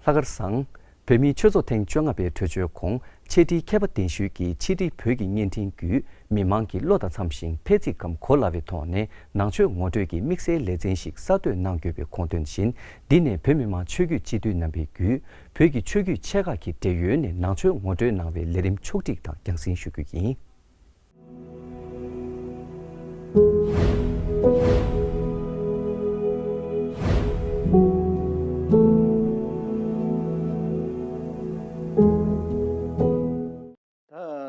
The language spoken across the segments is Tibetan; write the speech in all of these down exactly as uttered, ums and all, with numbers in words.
ལྷག་དཀར་བཟང་། བོད་མིའི་ཆོས་ཚོགས་ཐེངས་བཅོ་ལྔ་པའི་གྲོས་ཆོད་གོང་ཕྱེད་ཁྲིའི་མཁས་པ་གདན་ཞུས་ཀྱིས་ཕྱི་དྲིལ་བོད་ཀྱི་བརྙན་འཕྲིན་བརྒྱུད་མི་མང་གི་བློ་དང་འཚམ་ཞིང་ཕལ་ཚིག་གམ་གོ་སླ་བའི་ཐོག་ནས་ནང་ཆོས་ངོ་སྤྲོད་ཀྱི་དམིགས་བསལ་ལེ་ཚན་ཞིག་གསར་གཏོད་གནང་དགོས་པའི་དགོངས་དོན་བཞིན། འདི་ནས་བོད་མི་མང་ཆོས་བརྒྱུད་སྤྱི་འཐུས་རྣམ་པས་བརྒྱུད་བོད་ཀྱི་ཆོས་བརྒྱུད་ཆེ་ཁག་གི་འབྲེལ་ཡོད་ནས་ནང་ཆོས་ངོ་སྤྲོད་གནང་བའི་ལས་རིམ་ཕྱོགས་སྒྲིག་དང་རྒྱང་སྲིང་ཞུ་རྒྱུ་ཡིན། ད་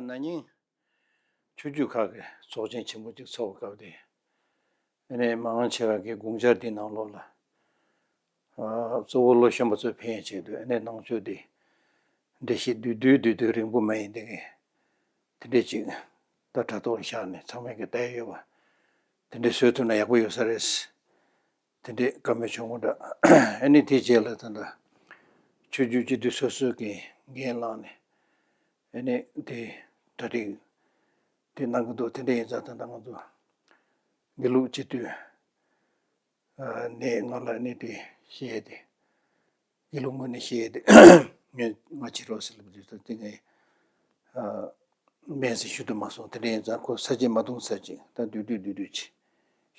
ན་ནིང་ཆོས་བརྒྱུད་ཁག་གི་ཚོགས་ཆེན་ཆེན་པོ་གཅིག་ཚོགས་པའི་སྐབས་དེ། ཨ་ནི་མང་ཆེ་བ་གི་དགོངས་འཆར་དེའི་ནང་ལོགས་ལ། ཨ་གཙོ་བོ་ལོ་གཞོན་པ་ཚོ་ཕན་ཡོན་ཆེད་དུ་ཨ་ནི་ནང་ཆོས་དེ་འགྲེལ་བཤད་བསྡུས་བསྡུས་བསྡུས་བསྡུས་རིང་པོ་མ་ཡིན་དེ་གི་དེ་འདྲས་ཅིག་ད་དྲ་ཐོག་ལ་བཞག་ནས་ཚང་མས་ཀྱི་ལྟ་ཡ་ཡོད་པ་དེ་འདྲས་བཟོས་ཐུབ་ན་ཡག་པོ་ཡོད་ས་རེད། དེ་འདྲས་བཀའ་མོལ་བྱུང་བ་འདྲ། ཨ་ནི་དེའི་རྗེས་ལ་ད་ལྟ་ཆོས་བརྒྱུད་སྤྱི་འཐུས་སོ་སོས་ཀྱི་འགན་བླངས་ནས་ཨ་ནི་དེ་གྲ་སྒྲིག་དེ་གནང་གི་འདུག་དེ་འདྲས་ཡིན་ཙང་ད་ལྟ་ང་ཚོ་དགེ་ལུགས་སྤྱི་འཐུས་ནས་ང་ལ་ནི་དེ་བཤད་དེ། དགེ་ལུགས་ངོས་ནས་བཤད་དེ། ངས་ང་བྱེད་རོགས་ཟེར་ལབ་དུས་ད་དེ་ངས་སྨན་ཟེར་ཞུ་དུ་མ་སོང་། དེ་འདྲ་ཡིན་ཙང་ཁོ་ས་བཅད་མ་གཏོང་ས་བཅད་ད་བསྡུས་བསྡུས་བསྡུས་བསྡུས་ཅིག་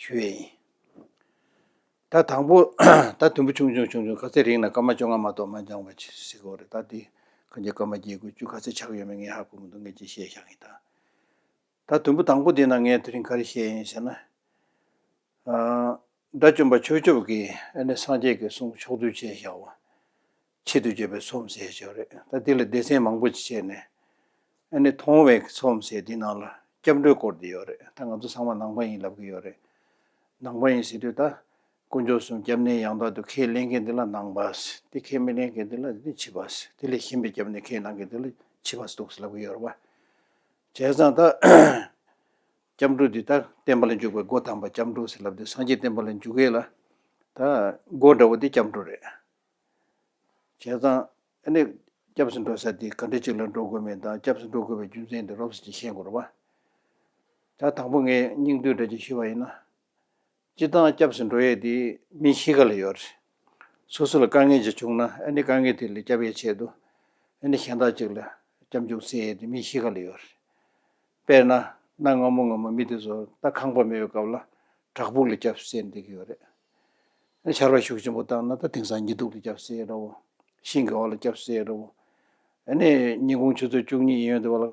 ཞུ་ཡས་ཡིན། ད་དང་པོ་ད་དུམ་བུ་ཆུང་ཆུང་ཆུང་ཆུང་ག་ཚད་རིང་ན་སྐར་མ་བཅོ་ལྔ་མ་གཏོགས་མ་འགྱངས་པ་ཅིག་ཟེར་གོ་རེད། ད་དེ་ག་འཇོག་སྐར་མ་བརྒྱད་དགུ་བཅུ་ག་ཚད་ཆགས་ཡོད་མེད་ངས་ཧ་གོ་མི་འདུག་ངས་ཅིག་བཤད་བཞག་ཡིན་ད། ད་དུམ་བུ་དང་པོ་དེ་ན་ངས་དེ་རིང་ག་རེ་བཤད་ཡིན་ཟེར་ན། ཨ་དགྲ་བཅོམ་པ་ཆོས་སྐྱོབ་ཀྱིས་ཨ་ནི་སངས་རྒྱས་ཀྱི་གསུང་ཕྱོགས་བསྡུས་བྱས་བཞག་པ། ཆེད་དུ་བརྗོད་པའི་ཚོམས་ཟེར་ཞིག་ཡོད་རེད། ད་དེ་ལ་སྡེ་ཚན་མང་པོ་ཅིག་བྱས་ནས་ཨ་ནི་མཐོང་བའི་ཚོམས་ཟེར་དེ་ནང་ལ་སྐྱབས་འགྲོའི་སྐོར་དེ་ཡོད་རེད། ད་ང་ཚོ་ཚང་མ་ནང་པ་ཡིན་ལབ་ཀྱི་ཡོད་རེད། ནང་པ་ཡིན་ཟེར་དུས་ད་དཀོན་མཆོག་གསུམ་སྐྱབས་གནས་ཡང་དག་ཏུ་ཁས་ལེན་མཁན་དེ་ལ་ནང་པ་ཟེར། དེ་ཁས་མི་ལེན་མཁན་དེ་ལ་དེ་ཕྱི་པ་ཟེར། དེ་ལས་གཞན་པའི་སྐྱབས་གནས་ཁས་བླངས་མཁན་དེ་ལ་ཕྱི་པ་ཟེར་འདུག་ཟེར་ལབ་ཀྱི་ཡོད་རེད་པ། བྱས་ཙང་ད། སྐྱབས་འགྲོ་འདི་ལྟར་བསྟན་པ་ལ་འཇུག་པའི་སྒོ་དམ་པ་སྐྱབས་འགྲོ་ཟེར་ལབ་དུས་སངས་རྒྱས་བསྟན་པ་ལ་འཇུག་ཡས་ལ་ད་སྒོ་འདྲ་བོ་འདི་སྐྱབས་འགྲོ་རེད། བྱས་ཙང་ཨ་ནི་སྐྱབས་སུ་འགྲོ་ས་འདི་ག་འདྲ་ཅིག་ལ་འགྲོ་དགོས་མིན་དང་སྐྱབས་སུ་འགྲོ་དགོས་པའི་རྒྱུ་མཚན་འདི་རོབ་ཙམ་ཅིག་ཤེས་དགོས་རེད་པ། ད་དང་པོ་ངས་སྙིང་བསྡུས་འདྲ་ཅིག་ཞུས་པ་ཡིན་ན། སྤྱིར་བཏང་སྐྱབས་སུ་འགྲོ་ཡས་དེ་མི་གཤིས་ཀ་ལ་ཡོད་རེད། སོ་སོ་ལ་དཀའ་ངལ་ཅིག་བྱུང་ན་ཨ་ནི་དཀའ་ངལ་དེ་ལས་སྐྱབས་ཡས་ཆེད་དུ་ཨ་ནི་གཞན་དག་ཅིག་ལ་སྐྱབས་འཇུག་སྩལ་ཡས་དེ་མི་གཤིས་ཀ་ལ་ཡོད་རེད། དཔེར་ན་གནའ་སྔ་མོ་སྔ་མོ་མི་དེ་ཚོ་ད་ཁང་པ་མེད་པའི་སྐབས་ལ་བྲག་ཕུག་ལ་སྐྱབས་སུ་བསད་བསྡད་ཀྱི་ཡོད་རེད། ཨ་ནི་ཆར་པ་ཤུགས་ཆེན་པོ་བཏང་ན་ད་དེང་སང་ཉི་གདུགས་ལ་སྐྱབས་སུ་བསད་འདྲ་བོ། ཤིང་གི་འོག་ལ་སྐྱབས་སུ་བསད་འདྲ་བོ། ཨ་ནི་ཉིན་གུང་ཆུ་ཚོད་བཅུ་གཉིས་ཡིན་ཡོད་དུས་བ་ལ་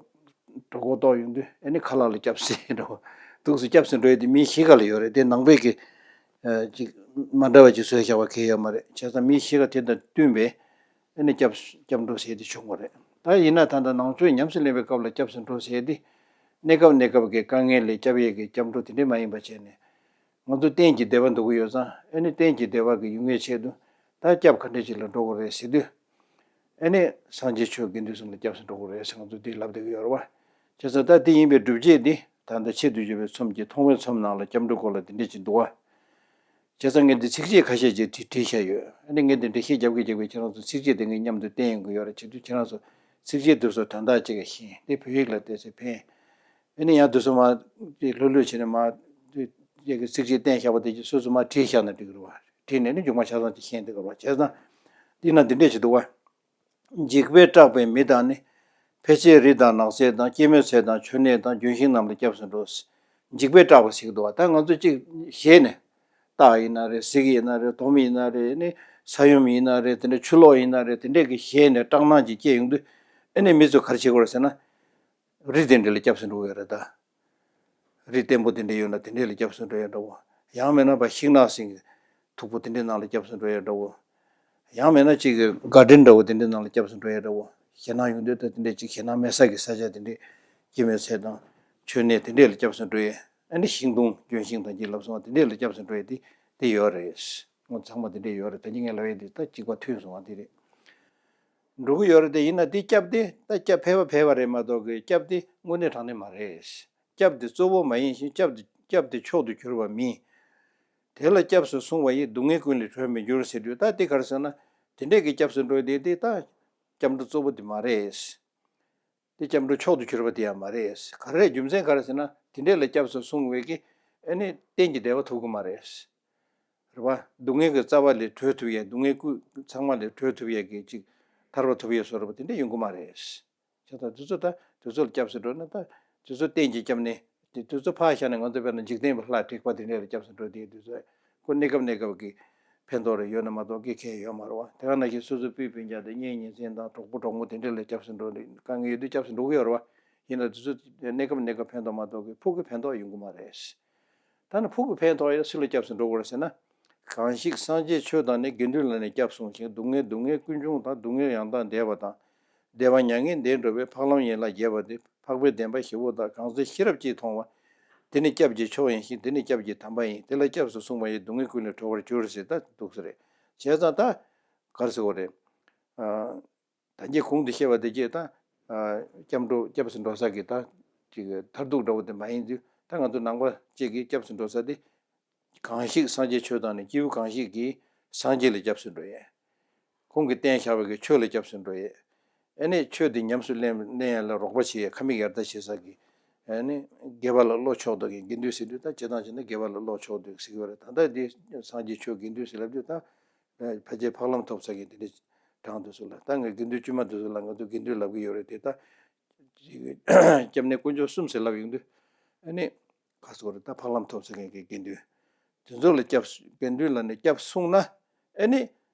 གྲོད་ཁོག་ལྟོགས་ཡོང་དུས་ཨ་ནི་ཁ་ལག་ལ་སྐྱབས་སུ་འགྲོ། འདུག་སེ་སྐྱབས་སུ་འགྲོ་ཡས་དེ་མིའི་གཤིས་ཀ་ལ་ཡོད་རེད། དེ་ནང་པའི་གི་ཅིག་མ་འདྲ་བ་ཅིག་བཟོས་བཞག་པ་གང་ཡང་ཡོད་མ་རེད། བྱས་ཙང་མིའི་གཤིས་ཀ་དེ་དང་བསྟུན་པའི་ཨ་ནི་སྐྱབས་སྐྱབས་འགྲོ་ཟེར་དེ་བྱུང་བ་རེད། ད་ཡིན་ན་ད་ལྟ་ནང་ཆོས་ཉམས་སུ་ལེན་པའི་སྐབས་ལ་སྐྱབས་སུ་འགྲོ་ཟེར་དེ་གནས་སྐབས་གནས་སྐབས་ཀྱི་དཀའ་ངལ་ལས་སྐྱབས་ཡས་ཀྱི་སྐྱབས་འགྲོ་དེ་འདྲས་མ་ཡིན་པ་བྱས་ནས། ང་ཚོ་གཏན་གྱི་བདེ་བ་འདོད་ཀྱི་ཡོད་ཙང་ཨ་ནི་གཏན་གྱི་བདེ་བ་གི་ཡོང་ཡས་ཆེད་དུ་ད་སྐྱབས་ག་འདྲ་ཅིག་ལ་འགྲོ་དགོས་རེད་ཟེར་དུས། ཨ་ནི་སངས་རྒྱས་ཆོས་དགེ་འདུན་གསུམ་ལ་སྐྱབས་སུ་འགྲོ་དགོས་རེད་ཟེར་ང་ཚོ་འདི་ལབ་བསྡད་ཀྱི་ཡོད་རེད་བ། བྱས་ཙང་ད་འདི་ཡིན་པའི་སྒྲུབ་བྱེད་འདི་ད་ལྟ་ཆེད་དུ་བརྗོད་པའི་ཚོམས་ཀྱི་མཐོང་བའི་ཚོམས་ནང་ལ་སྐྱབས་འགྲོའི་སྐོར་ལ་འདི་འདྲ་ཅིག་འདུག་བ། བྱས་ཙང་ངས་འདི་ཚིགས་བཅད་ཁ་ཤས་ཅིག་བྲིས་བྲིས་བཞག་ཡོད། ཨ་ནི་ངས་འདི་འགྲེལ་བཤད་རྒྱབ་ཀྱི་རྒྱབ་ཀྱི་ཁྱེད་རང་ཚོ་ཚིགས་བཅད་འདི་ངའི་མཉམ་དུ་བསྟན་ཡོང་གི་ཡོད་རེད། བྱེད་དུས་ཁྱེད་རང་ཚོ་ཚིགས་བཅད་འདི་ཚོ་དོན་དག་ཅིག་ག་ཤེས་འདི་བོད་ཡིག་ལ་བལྟས་ཚེ་ཕན། ཨ་ནི་ཡང་དུས་སུ་མ་དེ་ལྷོད་ལྷོད་བྱས་ནས་མ་དེ་ཡ་གི་ཚིགས་བཅད་བསྟན་བཞག་པ་དེ་ཀྱི་སོ་སོ་མ་བྲིས་བཞག་ན་འགྲིག་གི་རེད་བ། བྲིས་ནས་ནི་མཇུག་མ་ཆ་ཚང་ཅིག་ཤེས་འདི་ག་རེད་བ། བྱས་ཙང་འདི་ན་འདི་འདྲས་ཞིག་འདུག་བ། འཇིགས་པས་སྐྲག་པའི་མི་དང་ནི། ཕལ་ཆེར་རི་དང་ནགས་ཚལ་དང་སྐྱེད་མོས་ཚལ་དང་མཆོད་གནས་དང་ལྗོན་ཤིང་རྣམས་ལ་སྐྱབས་སུ་འགྲོ། འཇིགས་པས་སྐྲག་པ་ཞིག་འདུག་བ། ད་ང་ཚོ་ཅིག་ཞེད་ནས་སྟག་ཡིན་ན་རེད། གཟིག་ཡིན་ན་རེད། དོམ་ཡིན་ན་རེད། ནི་ས་ཡོམ་ཡིན་ན་རེད། དེ་འདྲ་ཆུ་ལོག་ཡིན་ན་རེད། དེ་འདྲས་ཀྱི་ཞེད་ནས་སྐྲག་སྣང་ཅིག་སྐྱེ་ཡོང་དུས་ཨ་ནི་མི་ཚོས་ག་རེ་བྱེད་དགོས་རེད་ཟེར་ན། རི་དེ་འདྲ་ལ་སྐྱབས་སུ་འགྲོ་གི་ཡོད་རེད་ད། རི་བརྟན་པོ་དེ་འདྲ་ཡོད་ན་དེ་འདྲ་ལ་སྐྱབས་སུ་འགྲོ་ཡ་འདྲ་བོ། ཡང་མིན་ན་བ་ཤིང་ནགས་སེང་གེ་མཐུག་པོ་དེ་འདྲའི་ནང་ལ་སྐྱབས་སུ་འགྲོ་ཡ་འདྲ་བོ། ཡང་མིན་ན་གཅིག་གི་གར་ཌེན་འདྲ་བོ་དེ་འདྲའི་ནང་ལ་སྐྱབས་སུ་འགྲོ་ཡ་འདྲ་བོ། ཞེད་སྣང་ཡོང་དུས་ད་དེ་འདྲ་གཅིག་ཞེད་སྣང་མེད་ས་གི་ས་ཆ་དེ་འདྲའི་སྐྱེད་མོས་ཚལ་དང་མཆོད་གནས་དེ་འདྲ་ལ་སྐྱབས་སུ་འགྲོ་ཡ། ཨ་ནི་ཤིང་སྡོང་ལྗོན་ཤིང་དང་གཅིག་ལབ་སོང་བ་དེ་འདྲ་ལ་སྐྱབས་སུ་འགྲོ་ཡ་དེ་དེ་ཡོད་རེད། ངོ་ཚང་མ་དེ་འདྲ་ཡོད་རེད། ད་གིན་ངས་ལབ་ཡ་དེ་ད་གཅིག་པ་མཐུན་སོང་བ་དེ་རེད། འགྲོ་གི་ཡོད་རེད་དེ། ཡིན་ན་དེ་སྐྱབས་དེ་ད་སྐྱབས་ཕལ་པ་ཕལ་པ་རེད་མ་གཏོགས་གི་སྐྱབས་དེ་དངོས་གནས་དྲང་གནས་མ་རེད། སྐྱབས་དེ་གཙོ་བོ་མ་ཡིན་ཞིང་སྐྱབས་དེ་སྐྱབས་དེ་མཆོག་ཏུ་གྱུར་པ་མིན། དེ་ལ་སྐྱབས་སུ་སོང་བ་ཡིས་སྡུག་བསྔལ་ཀུན་ལས་གྲོལ་མི་འགྱུར་ཟེར་དུས་ད་དེ་ག་རེ་ཟེར་ན། དེ་འདྲས་ཀྱི་སྐྱབས་སུ་འགྲོ་དེ་དེ་ད་སྐྱབས་འགྲོ་གཙོ་བོ་དེ་མ་རེད། དེ་སྐྱབས་འགྲོ་མཆོག་ཏུ་གྱུར་པ་དེ་ཡང་མ་རེད། ག་རེ་རྒྱུ་མཚན་ག་རེ་ཟེར་ན་དེ་འདྲས་ལ་སྐྱབས་སུ་སོང་བས་ཀྱི་ཨ་ནི་གཏན་གྱི་བདེ་བ་ཐོབ་ཀྱི་མ་རེད། རེད་བ། སྡུག་བསྔལ་གྱི་རྩ་བ་ལས་གྲོལ་ཐུབ་ཡས། སྡུག་བསྔལ་ཀུན་ཚང་མ་ལས་གྲོལ་ཐུབ་ཡས་ཀྱི་ཅིག་ཐར་བ་ཐོབ་ཡས་བཟོ་འདྲ་པོ་དེ་འདྲ་ཡོང་གི་མ་རེད། བྱས་ཙང་དེ་ཚོ་ད་དེ་ཚོ་ལ་སྐྱབས་སུ་འགྲོ་ན་ད་དེ་ཚོ་གཏན་གྱི་སྐྱབས་གནས་དེ་དེ་ཚོ་ཕར་བཞག་ནས་ང་ཚོ་དཔེར་ན་འཇིག་རྟེན་པ་ལྷ་དྲེགས་པ་དེ་འདྲ་ལ་སྐྱབས་སུ་འགྲོ་དེ་དེ་ཚོ་ཁོ་གནས་སྐབས་གནས་སྐབས་ཀྱི་ཕན་ཐོགས་རེ་ཡོད་ན་མ་གཏོགས་སྐད་ཁྱད་ཡོད་མ་རེད་བ། དེ་ག་ནང་བཞིན་སོ་སོའི་སྤུན་སྤུན་ཀྱག་དང་གཉེན་ཉེ་ཚན་དང་གྲོགས་པོ་གྲོགས་མོ་དེ་འདྲ་ལ་སྐྱབས་སུ་འགྲོ་ནས་དཀའ་ངལ་ཡོད་དུས་སྐྱབས་སུ་འགྲོ་གི་ཡོད་རེད་བ། ཡིན་ན་དེ་ཚོ་གནས་སྐབས་གནས་སྐབས་ཕན་ཐོགས་མ་གཏོགས་ཀྱི་ཕུགས་ཀྱི་ཕན་ཐོགས་ཡོང་གི་མ་རེད། ད་ནི་ཕུགས་ཀྱི་ཕན་ཐོགས་ཡོད་སུ་ལ་སྐྱབས་སུ་འགྲོ་དགོས་རེད་ཟེར་ན། གང་ཞིག་སངས་རྒྱས་ཆོས་དང་ནི། དགེ་འདུན་ལ་ནི་སྐྱབས་སོང་ཞིང་། སྡུག་བསྔལ་སྡུག་བསྔལ་ཀུན་འབྱུང་དང་། སྡུག་བསྔལ་ཡང་དག་འདས་པ་དང་། བདེ་བ་མྱ་ངན་འདས་འགྲོ་བའི། འཕགས་ལམ་ཡན་ལག་བརྒྱད་པ་སྟེ། འཕགས་པའི་བདེན་པ་བཞི་པོ་དག་གང་ཚེ་ཤེས་རབ་ཀྱིས་མཐོང་བ། དེ་ནི་སྐྱབས་ཀྱི་མཆོག་ཡིན་ཞིང་། དེ་ནི་སྐྱབས་ཀྱི་དམ་པ་ཡིན། དེ་ལ་སྐྱབས་སུ་སོང་བ་ཡིས། སྡུག་བསྔལ་ཀུན་ལས་གྲོལ་བར་འགྱུར་ཟེར་ད་འདུག་ས་རེད། བྱས་ཙང་ད་ག་རེ་ཟེར་དགོས་རེད། ད་ངས་གོང་དུ་བཤད་པ་དེ་གྱིས་ད་སྐྱབས་འགྲོ་སྐྱབས་སུ་འགྲོ་ས་གི་ད་ཅིག་མཐར་ཐུག་འདྲ་བོ་དེ་མ་ཡིན་དུས། ད་ང་ཚོ་ནང་པ་གཅིག་གིས་སྐྱབས་སུ་འགྲོ་ས་དེ། གང་ཞིག་སངས་རྒྱས་ཆོས་དང་ནི། སྐྱེས་བུ་གང་ཞིག་གིས་སངས་རྒྱས་ལ་སྐྱབས་སུ་འགྲོ་ཡས། ཁོང་གིས་བསྟན་བཞག་པའི་གི་ཆོས་ལ་སྐྱབས་སུ་འགྲོ་ཡས། ཨ་ནི་ཆོས་དེ་ཉམས་སུ་ལེན་ལེན་ཡ་ལ་རོགས་པ་བྱེད་ཡས། ཁ་མིག་ཡར་ལྟ་བྱེད་ས་གི། ཨ་ནི་དགེ་བ་ལ་བློ་ཕྱོགས་འདུག་གི་དགེ་འདུན་ཟེར་དུས། ད་སྤྱིར་བཏང་བྱས་ན་དགེ་བ་ལ་བློ་ཕྱོགས་འདུག་ཟེར་གི་ཡོད་རེད། ད་ལྟ་འདི་སངས་རྒྱས་ཆོས་དགེ་འདུན་ཟེར་ལབ་དུས་ད། ཕལ་ཆེར་འཕགས་ལམ་ཐོབ་ས་གི་དེ་འདྲ་གྲངས་དུ་སོང་ལ། ད་ངས་དགེ་འདུན་དཀྱུས་མ་དེ་ཚོ་ལ་ང་ཚོ་དགེ་འདུན་ལབ་གི་ཡོད་རེད་དེ། ད་ཅིག་སྐྱབས་གནས་དཀོན་མཆོག་གསུམ་ཟེར་ལབ་ཡོང་དུས། ཨ་ནི་ག་ཟེར་དགོས་རེད། ད་འཕགས་ལམ་ཐོབ་ས་མཁན་གི་དགེ་འདུན་དེ་ཚོ་ལ་སྐྱབས་སུ། དགེ་འདུན་ལ་ནི་སྐྱབས་སོང་ན། ཨ་ནི་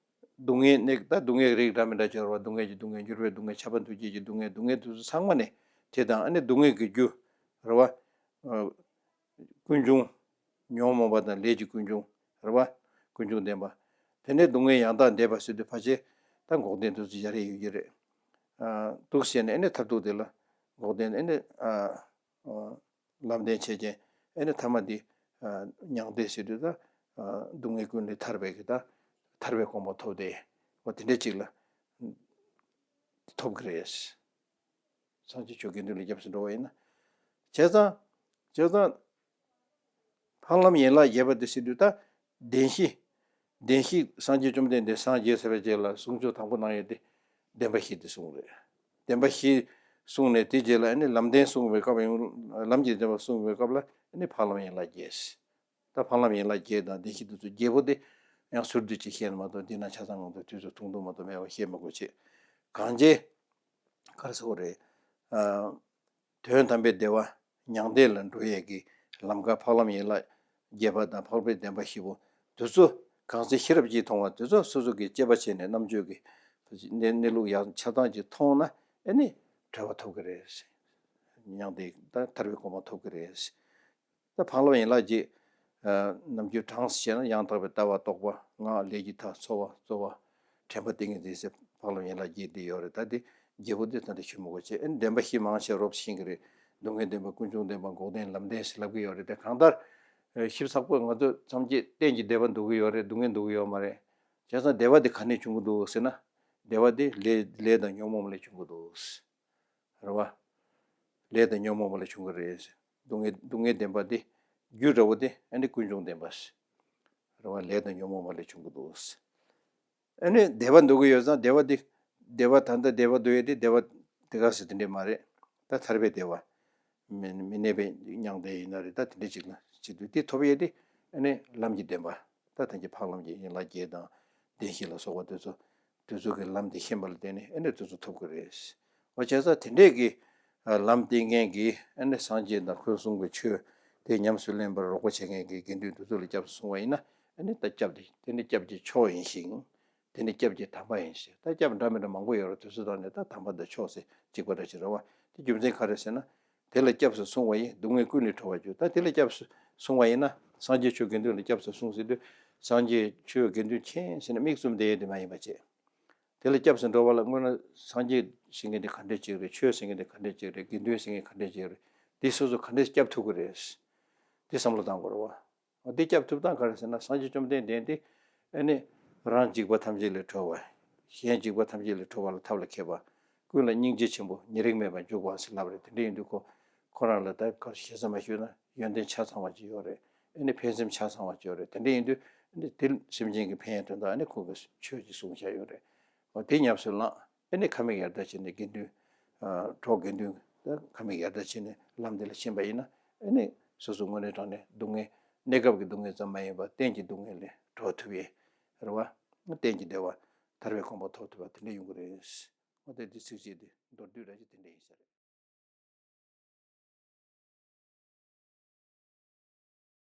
སྡུག་བསྔལ་ནི་ད་སྡུག་བསྔལ་རིགས་འདྲ་མི་འདྲ་ཅིག་ཡོད་རེད་བ། སྡུག་བསྔལ་གྱི་སྡུག་བསྔལ། འགྱུར་བའི་སྡུག་བསྔལ། ཁྱབ་པ་འདུ་བྱེད་ཀྱི་སྡུག་བསྔལ། སྡུག་བསྔལ་དེ་ཚོ་ཚང་མ་ནི་དེ་དང་། ཨ་ནི་སྡུག་བསྔལ་གྱི་རྒྱུ་རེད་བ། ཀུན་འབྱུང་ཉོན་མོངས་པ་དང་ལས་ཀྱི་ཀུན་འབྱུང་རེད་བ། ཀུན་འབྱུང་བདེན་པ། དེ་ནས་སྡུག་བསྔལ་ཡང་དག་འདས་པ་ཟེར་དུས་ཕལ་ཆེར་ད་འགོག་བདེན་དེ་ཚོ་ཡ་རེ་ཡོད་ཀྱི་རེད། ཨ་འདུག་ཟེར་ནས། ཨ་ནི་མཐར་ཐུག་དེ་ལ་འགོག་བདེན། ཨ་ནི་ཨ་ཨ་ལམ་བདེན་བྱས་ཀྱང་། ཨ་ནི་ཐ་མ་འདི་ཨ་མྱང་འདས་ཟེར་དུས་ད་ཨ་སྡུག་བསྔལ་ཀུན་ལས་ཐར་བའི་གི་ད་ཐར་པའི་གོ་འཕང་ཐོབ་སྟེ། འོ་དེ་འདྲ་ཅིག་ལ་ཐོབ་ཀྱི་རེད། སངས་རྒྱས་ཆོས་དགེ་འདུན་ལ་སྐྱབས་སུ་འགྲོ་བ་ཡིན་ན། བྱས་ཙང་། བྱས་ཙང་། འཕགས་ལམ་ཡན་ལག་བརྒྱད་པ་དེ་ཟེར་དུས་ད། བདེན་བཞི། བདེན་བཞི་སངས་རྒྱས་བཅོམ་ལྡན་འདས་སངས་རྒྱས་ཟེར་བའི་རྗེས་ལ་གསུང་ཆོས་དང་པོ་གནང་ཡས་དེ། བདེན་པ་བཞི་དེ་གསུངས་རེད། བདེན་པ་བཞི་གསུངས་ནས། དེ་རྗེས་ལ་ཨ་ནི་ལམ་བདེན་གསུངས་པའི་སྐབས་ཡང་། ལམ་གྱི་བདེན་པ་གསུངས་པའི་སྐབས་ལ་ཨ་ནི་འཕགས་ལམ་ཡན་ལག་བརྒྱད། ད་འཕགས་ལམ་ཡན་ལག་བརྒྱད་དང་བདེན་བཞི་དེ་ཚོ། བརྒྱད་པོ་དེ་ཡང་ཟུར་དུ་ཅིག་བཤད་ན་མ་གཏོགས། འདི་ན་ཆ་ཚང་ང་ཚོ་དུས་ཚོད་ཐུང་ཐུང་མ་གཏོགས་མེད་པ་བཤད་མི་དགོས་བྱས། གང་ཅི། ག་རེ་ཟེར་དགོས་རེད། ཨ་དོན་དམ་པའི་བདེ་བ་མྱང་འདས་ལ་འགྲོ་ཡས་ཀྱི་ལམ་ཁ། འཕགས་ལམ་ཡན་ལག་བརྒྱད་པ་དང་འཕགས་པའི་བདེན་པ་བཞི་པོ་དེ་ཚོ་གང་ཚེ་ཤེས་རབ་ཀྱིས་མཐོང་བ་དེ་ཚོ་སོ་སོ་གིས་དཔྱད་པ་བྱས་ནས། རྣམ་དཔྱོད་ཀྱི་གནས་གནས་ལུགས་ཡང་ཆ་ཚང་ཅིག་མཐོང་ན། ཨ་ནི་གྲོལ་བ་ཐོབ་ཀྱི་རེད། མྱང་འདས་ད་ཐར་པའི་གོ་འཕང་ཐོབ་ཀྱི་རེད། ད་འཕགས་ལམ་ཡན་ལག་བརྒྱད། ཨ་ནམ་རྒྱུན་གྲངས་སུ་བཤད་ན། ཡང་དག་པའི་ལྟ་བ། རྟོགས་པ། སྔགས། ལས་ཀྱི་མཐའ། འཚོ་བ། རྩོལ་བ། དྲན་པ། ཏིང་ངེ་འཛིན་ཟེར་འཕགས་ལམ་ཡན་ལག་བརྒྱད་དེ་ཡོད་རེད། ད་དེ་བརྒྱད་པོ་དེ་ད་ལྟ་ཞུ་མི་དགོས་བྱས། ཨ་ནི་བདེན་པ་བཞི་མང་ཆེ་རོབ་ཤེས་ཀྱི་རེད། སྡུག་བསྔལ་བདེན་པ། ཀུན་འབྱུང་བདེན་པ། འགོག་བདེན། ལམ་བདེན་ཟེར་ལབ་ཀྱི་ཡོད་རེད། དེ་གང་ལྟར་ཞིབ་ཚགས་པོ་ང་ཚོ་ཐམས་ཅད་གཏན་གྱི་བདེ་བ་འདོད་ཀྱི་ཡོད་རེད། སྡུག་བསྔལ་འདོད་ཀྱི་ཡོད་མ་རེད། བྱས་ཙང་བདེ་བ་དེ་ག་ནས་བྱུང་གི་འདུག་ཟེར་ན། བདེ་བ་དེ་ལས་ལས་དང་ཉོན་མོངས་པ་ལས་བྱུང་གི་འདུག་རེད་བ། ལས་དང་ཉོན་མོངས་པ་ལས་བྱུང་གི་རེད། སྡུག་བསྔལ་སྡུག་བསྔལ་བདེན་པ་དེ་རྒྱུ་འདྲ་བོ་དེ་ཨ་ནི་ཀུན་འབྱུང་བདེན་པ་རེད་བ། ལས་དང་ཉོན་མོངས་པ་ལས་བྱུང་གི་འདུག་ཨ་ནི་བདེ་བ་འདོད་ཀྱི་ཡོད་ཙང་། བདེ་བ་དེ་བདེ་བ་ད་ལྟ་བདེ་བ་འདོད་ཡས་དེ་བདེ་བ་དེ་ག་ཟེར་དེ་འདྲས་མ་རེད། ད་ཐར་པའི་བདེ་བ། མི་མི་གནས་པའི་མྱང་འདས་ཡིན་ན་རེད། ད་དེ་འདྲས་ཅིག་ལ་བྱེད་དུས། དེ་ཐོབ་ཡས་དེ་ཨ་ནི་ལམ་གྱི་བདེན་པ། ད་ཐམས་ཅད་འཕགས་ལམ་གྱི་ཡན་ལག་བརྒྱད་དང་བདེན་བཞི་ལ་སོགས་པ་དེ་ཚོ། དེ་ཚོ་གི་ལམ་དེ་ཤེས་པ་ལ་བརྟེན་ནས་ཨ་ནི་དེ་ཚོ་ཐོབ་ཀྱི་རེད། འོ་བྱས་ཙང་དེ་འདྲས་ཀྱི་ལམ་བསྟན་མཁན་གྱི། ཨ་ནི་སངས་རྒྱས་དང་ཁོས་གསུངས་པའི་ཆོས་དེ་ཉམས་སུ་ལེན་པར་རོགས་པ་བྱེད་མཁན་གྱི་དགེ་འདུན་དེ་ཚོ་ལ་སྐྱབས་སུ་སོང་བ་ཡིན་ན། ཨ་ནི་ད་སྐྱབས་དེ། དེ་ནི་སྐྱབས་ཀྱི་མཆོག་ཡིན་ཞིང་། དེ་ནི་སྐྱབས་ཀྱི་དམ་པ་ཡིན་ཞིང་། ད་སྐྱབས་འདྲ་མི་འདྲ་མང་པོ་ཡོད་རེད། དེ་ཚོ་དང་ནི་ད་དམ་པ་དང་མཆོག་ཟེར་གཅིག་པ་འདྲ་ཞིག་རེད་བ། དེ་རྒྱུ་མཚན་ག་རེ་ཟེར་ན། དེ་ལ་སྐྱབས་སུ་སོང་བ་ཡིས། སྡུག་བསྔལ་ཀུན་ལས་གྲོལ་བར་འགྱུར། ད་དེ་ལ་སྐྱབས་སུ་སོང་བ་ཡིན་ན། སངས་རྒྱས་ཆོས་དགེ་འདུན་ལ་སྐྱབས་སུ་སོང་ཟེར་དུས། སངས་རྒྱས་ཆོས་དགེ་འདུན་མཁྱེན་ཟེར་ནས་མིག་བཙུམ་བསྡད་ཡས་དེ་མ་ཡིན་པ་བྱས། དེ་ལ་སྐྱབས་སུ་འགྲོ་བ་ལ་སྔོན་ལ་སངས་རྒྱས་ཟེར་མཁན་དེ་ག་འདྲས་ཅིག་རེད། ཆོས་ཟེར་མཁན་དེ་ག་འདྲས་ཅིག་རེད། དགེ་འདུན་ཟེར་མཁན་ག་འདྲས་ཅིག་རེད། དེ་སོ་སོ་ག་འདྲས་སྐྱབས་ཐུབ་ཀྱི་རེད། དེ་བསམ་བློ་བཏང་དགོས་རེད་བ། འོ་དེ་སྐྱབས་ཐུབ་སྟངས་ག་རེ་ཟེར་ན། སངས་རྒྱས་བཅོམ་ལྡན་འདས་དེ་ཨ་ནི་རང་འཇིགས་པ་ཐམས་ཅད་ལས་གྲོལ་བ། གཞན་འཇིགས་པ་ཐམས་ཅད་ལས་གྲོལ་བ་ལ་ཐབས་ལ་མཁས་པ། ཀུན་ལ་སྙིང་རྗེ་ཆེན་པོ། ཉེ་རིང་མེད་པར་འཇུག་པ་ཟེར་ལབ་རེད། དེ་འདྲ་ཡིན་དུས་ཁོ་ཁོ་རང་ལ་ད་ག་རེ་ཞེ་ས་མ་ཞུས་ན་ཡོན་ཏན་ཆ་ཚང་བ་ཅིག་ཡོད་རེད། ཨ་ནི་ཕན་སེམས་ཆ་ཚང་བ་ཅིག་ཡོད་རེད། དེ་འདྲ་ཡིན་དུས་ཨ་ནི་དེ་སེམས་ཅན་གྱི་ཕན་ཡོན་དོན་དག་ཨ་ནི་ཁོ་གིས་ཆོས་ཅིག་གསུངས་བཞག་ཡོད་རེད། འོ་དེ་ཉམས་སུ་བླངས། ཨ་ནི་ཁ་མིག་ཡར་ལྟ་བྱས་ནས་དགེ་འདུན། ཨ་གྲོགས་དགེ་འདུན་དང་ཁ་མིག་ཡར་ལྟ་བྱས་ནས་ལམ་འདི་ལ་ཕྱིན་པ་ཡིན་ན། ཨ་ནི་སོ་སོ་དངོས་གནས་དྲང་གནས་སྡུག་བསྔལ། གནས་སྐབས་ཀྱི་སྡུག་བསྔལ་ཙམ་མ་ཡིན་པར་གཏན་གྱི་སྡུག་བསྔལ་ལས་ འགྲོ་ཐུབ་པའི་རེད་བ། གཏན་གྱི་བདེ་བ་ཐར་པའི་གོ་འཕང་ཐོབ་ཐུབ་པ་དེ་འདྲ་ཡོང་གི་རེད། འོ་དེ་འདི་ཚིགས་བཅད་དེ་མདོར་བསྡུས་ར་ཅིག་དེ་འདྲ་ཡིན་ས་རེད།